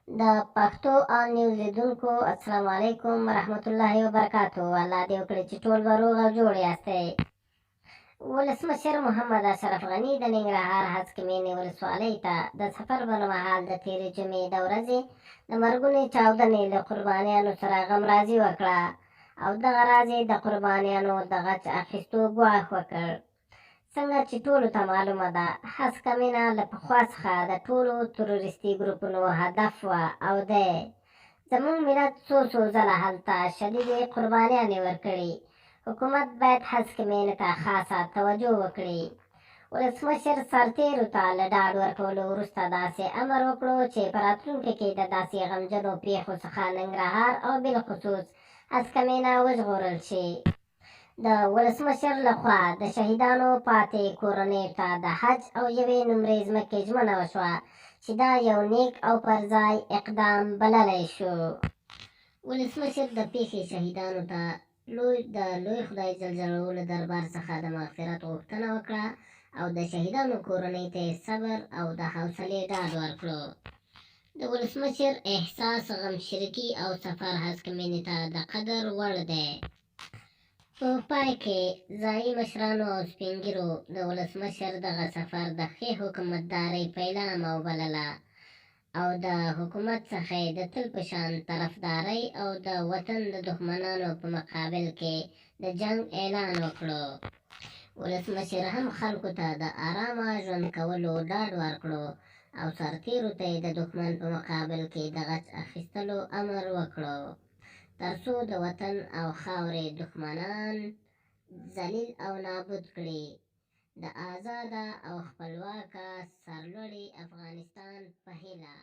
د پښتو آل نیوز لیدونکو السلام علیکم ورحمت الله وبرکاتو. الله دې وکړي چې ټول به روغ او جوړ یاستئ. ولسمشر محمد اشرف غني د ننګرهار هسکې مېنې ولسوالۍ ته د سفر پر مهال د تېرې جمعې د ورځې د مرګونې چاودنې له قربانیانو سره غمرازي وکړه او دغه راز یې د قربانیانو د غچ اخیستو ګواښ وکړ. څنګه چې ټولو ته معلومه ده، هسکه مېنه له پخوا څخه د ټولو تروریستي ګروپونو هدف وه او دی. زموږ ملت څو څو ځله هلته شدیدې قربانیانې ورکړي. حکومت باید هسکې مېنې ته خاصه توجه وکړي. ولسمشر سرتېرو ته له ډاډ ورکولو وروسته داسې امر وکړو چې په راتلونکي کې د داسې غمجنو پېښو څخه ننګرهار او بالخصوص هسکه مېنه وژغورل شي. د ولسمشر له خوا د شهیدانو پاتې کورنیو ته د حج او یوې نمرې ځمکې ژمنه وشوه چې دا یو نیک او پر ځای اقدام بللی شو. ولسمشر د پېښې شهیدانو ته لوی د لوی خدای جل جلاله له دربار څخه د مغفرت غوښتنه وکړه او د شهیدانو کورنۍ ته یې صبر او د حوصلې ډاډ ورکړو. د ولسمشر احساس غمشریکي او سفر هسکې مینې ته د قدر وړ دی. په پای کې ځايي مشرانو او سپینږیرو د ولسمشر دغه سفر د ښې حکومتدارۍ پیلامه وبلله او د حکومت څخه یې د تل په شان طرفدارۍ او د وطن د دښمنانو په مقابل کې د جنګ اعلان وکړو. ولسمشر هم خلکو ته د ارامه ژوند کولو ډاډ ورکړو او سرتېرو ته یې د دښمن په مقابل کې د غچ اخیستلو امر وکړو، ترڅو د وطن او خاورې دښمنان ذلیل او نابود کړي. د ازاده او خپلواکه سرلوړي افغانستان په هیله.